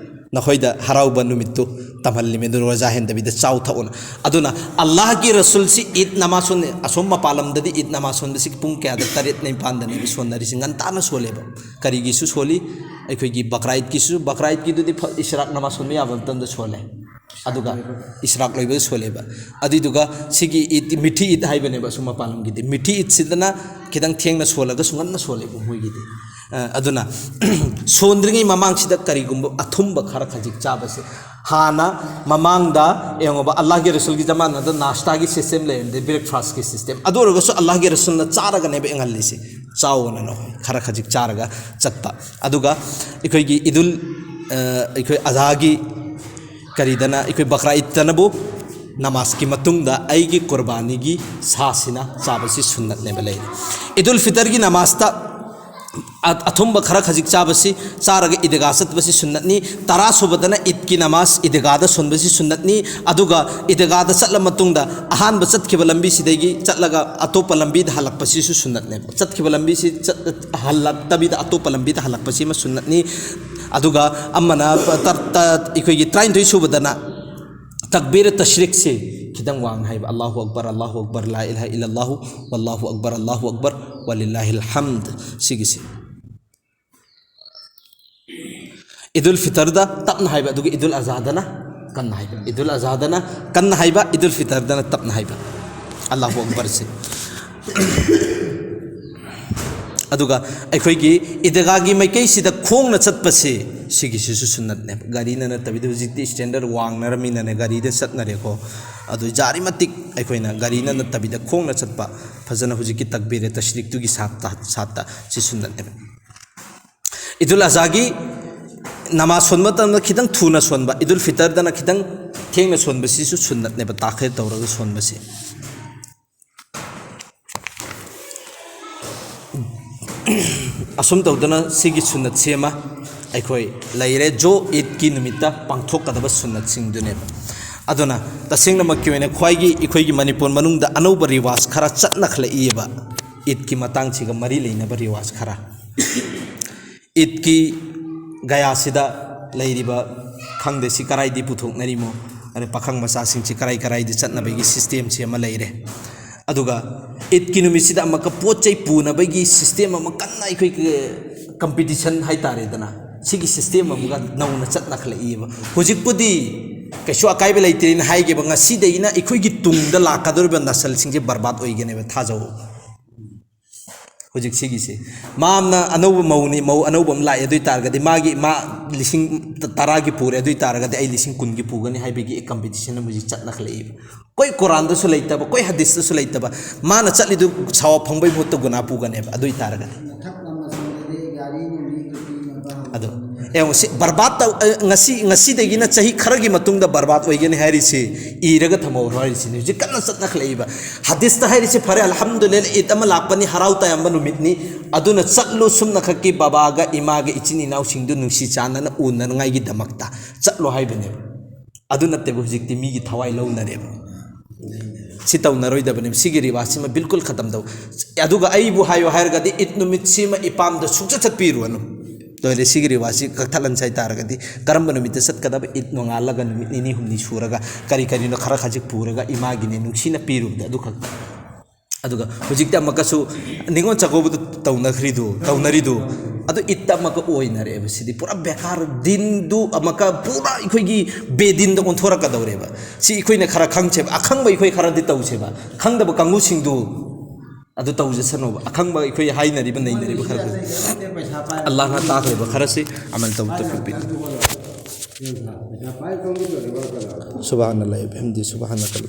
ꯅꯈꯣꯏꯗ ꯍꯔꯥꯎꯕ ꯅꯨꯃꯤꯠꯇꯨ ꯇꯝꯍꯜꯂꯤꯃꯤ, ꯑꯗꯨ ꯔꯣꯖꯥ ꯍꯦꯟꯗꯕꯤꯗ ꯆꯥꯎ ꯊꯛꯎꯅ꯫ ꯑꯗꯨꯅ ꯑꯜꯂꯥꯍꯒꯤ ꯔꯁꯨꯜꯁꯤ ꯏꯗ ꯅꯃꯥꯖ ꯁꯣꯟ-, ꯑꯁꯣꯝ ꯃꯄꯥꯟ ꯂꯝꯗꯗꯤ ꯏꯗ ꯅꯃꯥꯖ ꯁꯣꯟꯕꯁꯤ ꯄꯨꯡ ꯀꯌꯥꯗ? ꯇꯔꯦꯠ ꯅꯤꯄꯥꯟꯗꯅꯦꯕ ꯁꯣꯟꯅꯔꯤꯁꯤ, ꯉꯟꯇꯥꯅ ꯁꯣꯜꯂꯦꯕ꯫ ꯀꯔꯤꯒꯤꯁꯨ ꯁꯣꯜꯂꯤ? ꯑꯩꯈꯣꯏꯒꯤ ꯕꯀ꯭ꯔꯥ ꯏꯗꯀꯤꯁꯨ, ꯕꯀ꯭ꯔꯥ ꯏꯗꯀꯤꯗꯨꯗꯤ ꯐ-, ꯏꯁ꯭ꯔꯥꯛ ꯅꯃꯥꯖ ꯁꯣꯟꯕ ꯌꯥꯕ ꯃꯇꯝꯗ ꯁꯣꯜꯂꯦ, ꯑꯗꯨꯒ ꯏꯁ꯭ꯔꯥꯛ ꯂꯣꯏꯕꯗ ꯁꯣꯜꯂꯦꯕ꯫ ꯑꯗꯨꯏꯗꯨꯒ ꯁꯤꯒꯤ ꯏꯗ, ꯃꯤꯊꯤ ꯏꯗ ꯍꯥꯏꯕꯅꯦꯕ ꯑꯁꯨꯝ ꯃꯄꯥꯟ ꯂꯝꯒꯤꯗꯤ꯫ ꯃꯤꯊꯤ ꯏꯗꯁꯤꯗꯅ ꯈꯤꯇꯪ ꯊꯦꯡꯅ ꯁꯣꯜꯂꯒꯁꯨ ꯉꯟꯅ ꯁꯣꯜꯂꯦꯕ ꯃꯣꯏꯒꯤꯗꯤ꯫ ꯑ, ꯑꯗꯨꯅ ꯁꯣꯟꯗ꯭ꯔꯤꯉꯩ ꯃꯃꯥꯡꯁꯤꯗ ꯀꯔꯤꯒꯨꯝꯕ ꯑꯊꯨꯝꯕ ꯈꯔ ꯈꯖꯤꯛ ꯆꯥꯕꯁꯦ, ꯍꯥꯟꯅ ꯃꯃꯥꯡꯗ ꯌꯦꯡꯉꯣꯕ, ꯑꯜꯂꯥꯍꯒꯤ ꯔꯁꯨꯜꯒꯤ ꯖꯃꯥꯅꯗ ꯅꯥꯁꯇꯥꯒꯤ ꯁꯤꯁꯇꯦꯝ ꯂꯩꯔꯝꯗꯦ, ꯕ꯭ꯔꯦꯛꯐꯥꯁꯀꯤ ꯁꯤꯁꯇꯦꯝ꯫ ꯑꯗꯨ ꯑꯣꯏꯔꯒꯁꯨ ꯑꯜꯂꯥꯍꯒꯤ ꯔꯁꯨꯜꯅ ꯆꯥꯔꯒꯅꯦꯕ ꯌꯦꯡꯍꯜꯂꯤꯁꯦ, "ꯆꯥꯎꯑꯣꯅ ꯅꯈꯣꯏ ꯈꯔ ꯈꯖꯤꯛ ꯆꯥꯔꯒ ꯆꯠꯄ"꯫ ꯑꯗꯨꯒ ꯑꯩꯈꯣꯏꯒꯤ ꯏꯗꯨꯜ, ꯑ, ꯑꯩꯈꯣꯏ ꯑꯖꯥꯒꯤ ꯀꯔꯤꯗꯅ, ꯑꯩꯈꯣꯏ ꯕꯀ꯭ꯔꯥ ꯏꯗꯇꯅꯕꯨ ꯅꯃꯥꯖꯀꯤ ꯃꯇꯨꯡꯗ ꯑꯩꯒꯤ ꯀꯨꯔꯕꯥꯅꯤꯒꯤ ꯁꯥꯁꯤꯅ ꯆꯥꯕꯁꯤ ꯁꯨꯟꯅꯠꯅꯦꯕ ꯂꯩꯔꯤ꯫ ꯏꯗꯨꯜ ꯐꯤꯇꯔꯒꯤ ꯅꯃꯥꯖꯇ ꯑ-, ꯑꯊꯨꯝꯕ ꯈꯔ ꯈꯖꯤꯛ ꯆꯥꯕꯁꯤ, ꯆꯥꯔꯒ ꯏꯗꯒꯥ ꯆꯠꯄꯁꯤ ꯁꯨꯟꯅꯠꯅꯤ꯫ ꯇꯔꯥ ꯁꯨꯕꯗꯅ ꯏꯗꯀꯤ ꯅꯃꯥꯖ ꯏꯗꯒꯥꯗ ꯁꯣꯟꯕꯁꯤ ꯁꯨꯟꯅꯠꯅꯤ꯫ ꯑꯗꯨꯒ ꯏꯗꯒꯥꯗ ꯆꯠꯂ ꯃꯇꯨꯡꯗ ꯑꯍꯥꯟꯕ ꯆꯠꯈꯤꯕ ꯂꯝꯕꯤꯁꯤꯗꯒꯤ ꯆꯠꯂꯒ ꯑꯇꯣꯞꯄ ꯂꯝꯕꯤꯗ ꯍꯜꯂꯛꯄꯁꯤꯁꯨ ꯁꯨꯟꯅꯠꯅꯦꯕ꯫ ꯆꯠꯈꯤꯕ ꯂꯝꯕꯤꯁꯤ ꯆꯠ-, ꯍꯜꯂꯛꯇꯕꯤꯗ ꯑꯇꯣꯞꯄ ꯂꯝꯕꯤꯗ ꯍꯜꯂꯛꯄꯁꯤꯃ ꯁꯨꯟꯅꯠꯅꯤ꯫ ꯑꯗꯨꯒ ꯑꯃꯅ ꯇ-, ꯇ-, ꯑꯩꯈꯣꯏꯒꯤ ꯇꯔꯥꯅꯤꯊꯣꯏ ꯁꯨꯕꯗꯅ ꯇꯛꯕꯤꯔ ꯇꯁ꯭ꯔꯤꯛꯁꯤ ꯈꯤꯇꯪ ꯋꯥꯡꯅ ꯍꯥꯏꯕ, "ꯑꯜꯂꯥꯍꯨ ꯑꯛꯕꯔ, ꯑꯜꯂꯥꯍꯨ ꯑꯛꯕꯔ, ꯂꯥ ꯏꯂꯥꯍ ꯏꯜꯂꯜꯂꯥꯍꯨ, ꯋꯜꯂꯥꯍꯨ ꯑꯛꯕꯔ, ꯑꯜꯂꯥꯍꯨ ꯑꯛꯕꯔ, ꯋꯂꯤꯜꯂꯥꯍꯤꯜ ꯍꯝꯗ", ꯁꯤꯒꯤꯁꯤ꯫ ꯏꯗꯨꯜ ꯐꯤꯇꯔꯗ ꯇꯞꯅ ꯍꯥꯏꯕ, ꯑꯗꯨꯒ ꯏꯗꯨꯜ ꯑꯖꯥꯗꯅ ꯀꯟꯅ ꯍꯥꯏꯕ꯫ ꯏꯗꯨꯜ ꯑꯖꯥꯗꯅ ꯀꯟꯅ ꯍꯥꯏꯕ, ꯏꯗꯨꯜ ꯐꯤꯇꯔꯗꯅ ꯇꯞꯅ ꯍꯥꯏꯕ꯫ ꯑꯜꯂꯥꯍꯨ ꯑꯛꯕꯔꯁꯤ꯫ ꯑꯗꯨꯒ ꯑꯩꯈꯣꯏꯒꯤ ꯏꯗꯒꯥꯒꯤ ꯃꯥꯏꯀꯩꯁꯤꯗ ꯈꯣꯡꯅ ꯆꯠꯄꯁꯦ, ꯁꯤꯒꯤꯁꯤꯁꯨ ꯁꯨꯟꯅꯠꯅꯦꯕ꯫ ꯒꯥꯔꯤꯅ ꯅꯠꯇꯕꯤꯗ, ꯍꯧꯖꯤꯛꯇꯤ ꯁ꯭ꯇꯦꯟꯗꯔꯠ ꯋꯥꯡꯅꯔꯃꯤꯅꯅꯦ, ꯒꯥꯔꯤꯗ ꯆꯠꯅꯔꯦꯀꯣ꯫ ꯑꯗꯨ ꯌꯥꯔꯤꯃꯇꯤꯛ ꯑꯩꯈꯣꯏꯅ ꯒꯥꯔꯤꯅ ꯅꯠꯇꯕꯤꯗ ꯈꯣꯡꯅ ꯆꯠꯄ, ꯐꯖꯅ ꯍꯧꯖꯤꯛꯀꯤ ꯇꯛꯕꯤꯔꯦ ꯇꯁ꯭ꯔꯤꯛꯇꯨꯒꯤ ꯁꯥꯠꯇ, ꯁꯥꯠꯇ ꯁꯤ ꯁꯨꯟꯅꯠꯅꯦꯕ꯫ ꯏꯗꯨꯜ ꯑꯖꯥꯒꯤ ꯅꯃꯥꯖ ꯁꯣꯟꯕ ꯃꯇꯝꯗ ꯈꯤꯇꯪ ꯊꯨꯅ ꯁꯣꯟꯕ, ꯏꯗꯨꯜ ꯐꯤꯇꯔꯗꯅ ꯈꯤꯇꯪ ꯊꯦꯡꯅ ꯁꯣꯟꯕꯁꯤꯁꯨ ꯁꯨꯟꯅꯠꯅꯦꯕ, ꯇꯥꯈꯤꯔ ꯇꯧꯔꯒ ꯁꯣꯟꯕꯁꯤ꯫ ꯑꯁꯨꯝ ꯇꯧꯗꯅ ꯁꯤꯒꯤ ꯁꯨꯟꯅꯠꯁꯤ ꯑꯃ ꯑꯩꯈꯣꯏ ꯂꯩꯔꯦ, ꯖꯣ ꯏꯗꯀꯤ ꯅꯨꯃꯤꯠꯇ ꯄꯥꯡꯊꯣꯛꯀꯗꯕ ꯁꯨꯟꯅꯠꯁꯤꯡꯗꯨꯅꯦꯕ꯫ ꯑꯗꯨꯅ ꯇꯁꯦꯡꯅꯃꯛꯀꯤ ꯑꯣꯏꯅ ꯈ꯭ꯋꯥꯏꯒꯤ ꯑꯩꯈꯣꯏꯒꯤ ꯃꯅꯤꯄꯨꯔ ꯃꯅꯨꯡꯗ ꯑꯅꯧꯕ ꯔꯤꯋꯥꯖ ꯈꯔ ꯆꯠꯅꯈꯠꯂꯛꯏꯑꯕ, ꯏꯗꯀꯤ ꯃꯇꯥꯡꯁꯤꯒ ꯃꯔꯤ ꯂꯩꯅꯕ ꯔꯤꯋꯥꯖ ꯈꯔ꯫ ꯏꯗꯀꯤ ꯒꯌꯥꯁꯤꯗ ꯂꯩꯔꯤꯕ, ꯈꯪꯗꯦ ꯁꯤ ꯀꯔꯥꯏꯗꯤ ꯄꯨꯊꯣꯛꯅꯔꯤꯃꯣ, ꯑꯗꯩ ꯄꯥꯈꯪ ꯃꯆꯥꯁꯤꯡꯁꯤ ꯀꯔꯥꯏ ꯀꯔꯥꯏꯗ ꯆꯠꯅꯕꯒꯤ ꯁꯤꯁꯇꯦꯝꯁꯤ ꯑꯃ ꯂꯩꯔꯦ꯫ ꯑꯗꯨꯒ ꯏꯗꯀꯤ ꯅꯨꯃꯤꯠꯁꯤꯗ ꯑꯃꯨꯛꯀ ꯄꯣꯠ ꯆꯩ ꯄꯨꯅꯕꯒꯤ ꯁꯤꯁꯇꯦꯝ ꯑꯃ ꯀꯟꯅ ꯑꯩꯈꯣꯏꯒꯤ ꯀꯝꯄꯤꯇꯤꯁꯟ ꯍꯥꯏꯇꯥꯔꯦꯗꯅ, ꯁꯤꯒꯤ ꯁꯤꯁꯇꯦꯝ ꯑꯃꯒ ꯅꯧꯅ ꯆꯠꯅꯈꯠꯂꯛꯏꯕ꯫ ꯍꯧꯖꯤꯛꯄꯨꯗꯤ ꯀꯩꯁꯨ ꯑꯀꯥꯏꯕ ꯂꯩꯇ꯭ꯔꯦꯅ ꯍꯥꯏꯈꯤꯕ, ꯉꯁꯤꯗꯒꯤꯅ ꯑꯩꯈꯣꯏꯒꯤ ꯇꯨꯡꯗ ꯂꯥꯛꯀꯗꯧꯔꯤꯕ ꯅꯁꯜꯁꯤꯡꯁꯦ ꯕꯔꯕꯥꯗ ꯑꯣꯏꯒꯅꯦꯕ, ꯊꯥꯖꯧ꯫ ꯍꯧꯖꯤꯛ ꯁꯤꯒꯤꯁꯦ, ꯃꯥꯅ ꯑꯅꯧꯕ ꯃꯧꯅꯤ, ꯃꯧ ꯑꯅꯧꯕ ꯑꯃ ꯂꯥꯛꯑꯦ, ꯑꯗꯨ ꯑꯣꯏ ꯇꯥꯔꯒꯗꯤ ꯃꯥꯒꯤ, ꯃꯥ ꯂꯤꯁꯤꯡ ꯇꯔꯥꯒꯤ ꯄꯨꯔꯦ, ꯑꯗꯨ ꯑꯣꯏ ꯇꯥꯔꯒꯗꯤ ꯑꯩ ꯂꯤꯁꯤꯡ ꯀꯨꯟꯒꯤ ꯄꯨꯒꯅꯤ ꯍꯥꯏꯕꯒꯤ ꯀꯝꯄꯤꯇꯤꯁꯟ ꯑꯃ ꯍꯧꯖꯤꯛ ꯆꯠꯅꯈꯠꯂꯛꯏꯕ꯫ ꯀꯣꯏ ꯀꯨꯔꯥꯟꯗꯁꯨ ꯂꯩꯇꯕ, ꯀꯣꯏ ꯍꯗꯤꯁꯇꯁꯨ ꯂꯩꯇꯕ, ꯃꯥꯅ ꯆꯠꯂꯤꯗꯨ ꯁꯋꯥꯕ ꯐꯪꯕꯩ ꯃꯍꯨꯠꯇ ꯒꯨꯅꯥ ꯄꯨꯒꯅꯦꯕ, ꯑꯗꯨ ꯑꯣꯏ ꯇꯥꯔꯒꯗꯤ꯫ ꯃꯊꯛ ꯂꯝꯅ ꯁꯣꯝꯗꯗꯤ ꯒꯥꯔꯤ ꯅꯨꯡꯂꯤ ꯄꯤꯅꯕ ꯑꯗꯣ ꯍꯧꯔꯕꯅꯤ꯫ ꯌꯦꯡꯉꯨ, ꯁꯤ ꯕꯔꯕꯥꯗ ꯇꯧ-, ꯑ, ꯉꯁꯤ, ꯉꯁꯤꯗꯒꯤꯅ ꯆꯍꯤ ꯈꯔꯒꯤ ꯃꯇꯨꯡꯗ ꯕꯔꯕꯥꯗ ꯑꯣꯏꯒꯅꯤ ꯍꯥꯏꯔꯤꯁꯤ, ꯏꯔꯒ ꯊꯝꯍꯧꯔꯣ ꯍꯥꯏꯔꯤꯁꯤꯅꯤ꯫ ꯍꯧꯖꯤꯛ ꯀꯟꯅ ꯆꯠꯅꯈꯠꯂꯛꯏꯕ ꯍꯗꯤꯁꯇ ꯍꯥꯏꯔꯤꯁꯤ, ꯐꯔꯦ, ꯑꯜꯍꯝꯗꯨꯂꯤꯜꯂꯥꯍ, ꯏꯗ ꯑꯃ ꯂꯥꯛꯄꯅꯤ, ꯍꯔꯥꯎ ꯇꯌꯥꯝꯕ ꯅꯨꯃꯤꯠꯅꯤ, ꯑꯗꯨꯅ ꯆꯠꯂꯨ, ꯁꯨꯝꯅꯈꯛꯀꯤ ꯕꯕꯥꯒ ꯏꯃꯥꯒ ꯏꯆꯤꯟ ꯏꯅꯥꯎꯁꯤꯡꯗꯨ ꯅꯨꯡꯁꯤ ꯆꯥꯟꯅꯅ ꯎꯅꯅꯉꯥꯏꯒꯤꯗꯃꯛꯇ ꯆꯠꯂꯣ ꯍꯥꯏꯕꯅꯦꯕ꯫ ꯑꯗꯨ ꯅꯠꯇꯦꯕ, ꯍꯧꯖꯤꯛꯇꯤ ꯃꯤꯒꯤ ꯊꯋꯥꯏ ꯂꯧꯅꯔꯦꯕ꯫ ꯁꯤ ꯇꯧꯅꯔꯣꯏꯗꯕꯅꯦꯕ꯫ ꯁꯤꯒꯤ ꯔꯤꯋꯥꯖꯁꯤꯃ ꯕꯤꯜꯀꯨꯜ ꯈꯇꯝ ꯇꯧ꯫ ꯑꯗꯨꯒ ꯑꯩꯕꯨ ꯍꯥꯏꯌꯣ ꯍꯥꯏꯔꯒꯗꯤ, ꯏꯗ ꯅꯨꯃꯤꯠꯁꯤꯃ ꯏꯄꯥꯝꯗ ꯁꯨꯡꯆꯠ ꯆꯠꯄꯤꯔꯨꯔꯅꯨ꯫ ꯂꯣꯏꯔꯦ, ꯁꯤꯒꯤ ꯔꯤꯋꯥꯖꯁꯤ ꯀꯛꯊꯠꯍꯟꯁꯦ ꯍꯥꯏꯇꯥꯔꯒꯗꯤ, ꯀꯔꯝꯕ ꯅꯨꯃꯤꯠꯇ ꯆꯠꯀꯗꯕ? ꯏꯗ ꯅꯣꯡꯉꯥꯜꯂꯒ ꯅꯨꯃꯤꯠ ꯅꯤꯅꯤ ꯍꯨꯝꯅꯤ ꯁꯨꯔꯒ ꯀꯔꯤ ꯀꯔꯤꯅꯣ ꯈꯔ ꯈꯖꯤꯛ ꯄꯨꯔꯒ ꯏꯃꯥꯒꯤꯅꯦ ꯅꯨꯡꯁꯤꯅ ꯄꯤꯔꯨꯕꯗ ꯑꯗꯨꯈꯛ꯫ ꯑꯗꯨꯒ ꯍꯧꯖꯤꯛꯇꯤ ꯑꯃꯨꯛꯀꯁꯨ ꯅꯤꯉꯣꯜ ꯆꯥꯛꯀꯧꯕꯗ ꯇꯧꯅꯈ꯭ꯔꯤꯗꯨ, ꯇꯧꯅꯔꯤꯗꯨ, ꯑꯗꯨ ꯏꯗꯇ ꯑꯃꯨꯛꯀ ꯑꯣꯏꯅꯔꯦꯕ꯫ ꯁꯤꯗꯤ ꯄꯨꯔꯥ ꯕꯦꯀꯥꯔ, ꯗꯤꯟꯗꯨ ꯑꯃꯨꯛꯀ ꯄꯨꯔꯥ ꯑꯩꯈꯣꯏꯒꯤ ꯕꯦꯗꯤꯟꯗ ꯑꯣꯟꯊꯣꯔꯛꯀꯗꯧꯔꯦꯕ꯫ ꯁꯤ ꯑꯩꯈꯣꯏꯅ ꯈꯔ ꯈꯪꯁꯦꯕ, ꯑꯈꯪꯕ ꯑꯩꯈꯣꯏ ꯈꯔꯗꯤ ꯇꯧꯁꯦꯕ, ꯈꯪꯗꯕ ꯀꯥꯡꯕꯨꯁꯤꯡꯗꯨ ꯑꯗꯨ ꯇꯧꯖꯁꯅꯣꯕ꯫ ꯑꯈꯪꯕ ꯑꯩꯈꯣꯏ ꯍꯥꯏꯅꯔꯤꯕ ꯅꯩꯅꯔꯤꯕ ꯈꯔ ꯈꯔ ꯑꯜꯂꯥꯍꯅ ꯇꯥꯛꯂꯤꯕ ꯈꯔꯁꯤ ꯑꯃꯜ ꯇꯧ ꯇꯧꯕꯤꯌꯨ꯫ ꯁꯨꯕꯍꯥꯅꯜꯂꯥꯍꯤ ꯕꯤꯍꯝꯗꯤ ꯁꯨꯕꯍꯥꯅꯀꯜ